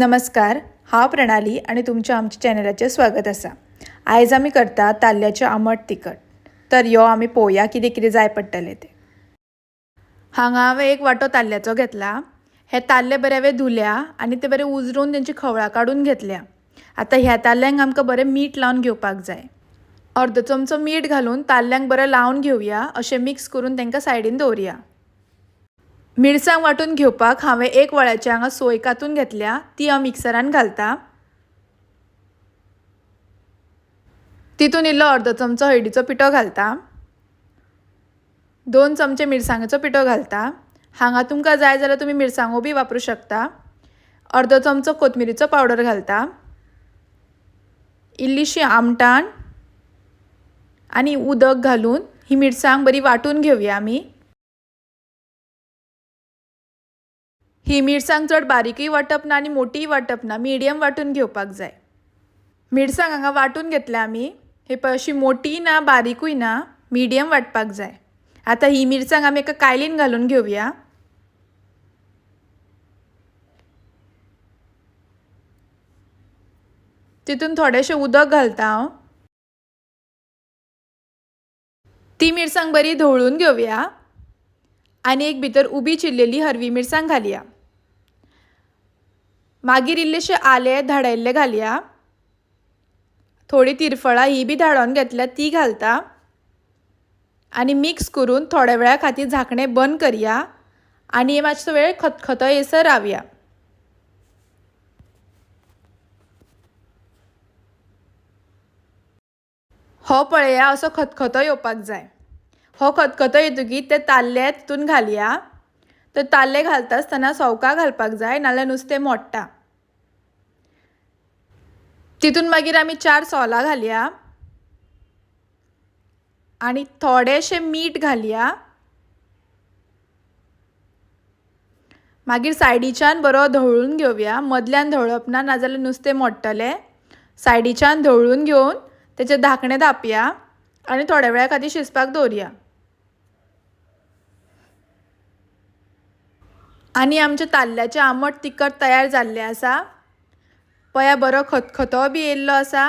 नमस्कार, हांव प्रणाली आनी तुमच्या आमच्या चॅनलाचेर स्वागत आसा. आयज आमी करता ताल्ल्याचें आमट तिखट. तर यो आमी पळोवया कितें कितें जाय पडटलें तें. हांगा हांवें एक वांटो ताल्ल्याचो घेतला. हे ताल्ले बरे हांवें धुल्या आनी ते बरे उजरोवन तेंची खवळां काडून घेतल्या. आतां ह्या ताल्ल्यांक आमकां बरें मीठ लावन घेवपाक जाय. अर्दो चमचो मीठ घालून ताल्ल्यांक बरें लावन घेवया. अशें मिक्स करून तांकां सायडीन दवरया. मिरसांग वांटून घेवपाक हांवें एक वळ्याची हांगा सोय कातून घेतल्या, ती हांव मिक्सरान घालता. तितून इल्लो अर्दो चमचो हळदीचो पिठो घालता. 2 चमचे मिरसांगेचो पिठो घालता. हांगा तुमकां जाय जाल्यार तुमी मिरसांगो बी वापरूं शकता. अर्दो चमचो कोथमिरीचो पावडर घालता. इल्लीशी आमटाण आनी उदक घालून ही मिरसांग बरी वांटून घेवया आमी. ही मिरसांग चड बारीकय वांटप ना आनी मोटीय वांटप ना, मिडियम वांटून घेवपाक जाय. मिरसांग हांगा वांटून घेतल्या आमी. हे पळय अशी मोटीय ना बारीकूय ना, मिडियम वांटपाक जाय. आतां ही मिरसांग आमी एका कायलीन घालून घेवया. तितून थोडेशें उदक घालता हांव. ती मिरसांग बरी धवळून घेवया आनी एक भितर उबी चिरलेली हरवी मिरसांग घालया. मागीर इल्लेशें आलें धाडयल्लें घालया. थोडी तिरफळां ही बी धाडोवन घेतल्या ती घालता आनी मिक्स करून थोड्या वेळा खातीर झाकणें बंद करया आनी मातसो वेळ खतखतो येसर रावया. हो पळया असो खतखतो येवपाक जाय. हो खतखतो येतकीर ते ताल्ले तितून घालया. तर ताल्ले घालता आसतना सवकां घालपाक जाय, नाल्यार नुस्तें मोडटा. तितून मागीर आमी 4 सोलां घालया आनी थोडेशें मीठ घालया. मागीर सायडीच्यान बरो धवळून घेवया. मदल्यान धवळप ना, नाजाल्यार नुस्तें मोडटलें. सायडीच्यान धवळून घेवन तेचें धाकणें धांपया आनी थोड्या वेळा खातीर शिजपाक दवरया. आनी आमचें ताल्ल्याचें आमट तिखट तयार जाल्लें आसा. पळया बरो खतखतो बी येयल्लो आसा.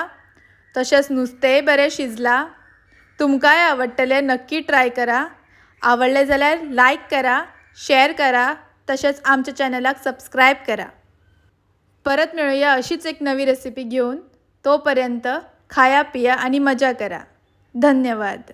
तशेंच नुस्तेंय बरें शिजलां. तुमकांय आवडटलें, नक्की ट्राय करा. आवडलें जाल्यार लायक करा, शेअर करा, तशेंच आमच्या चॅनलाक सबस्क्रायब करा. परत मेळुया अशीच एक नवी रेसिपी घेवन. तो पर्यंत खाया पिया आनी मजा करा. धन्यवाद.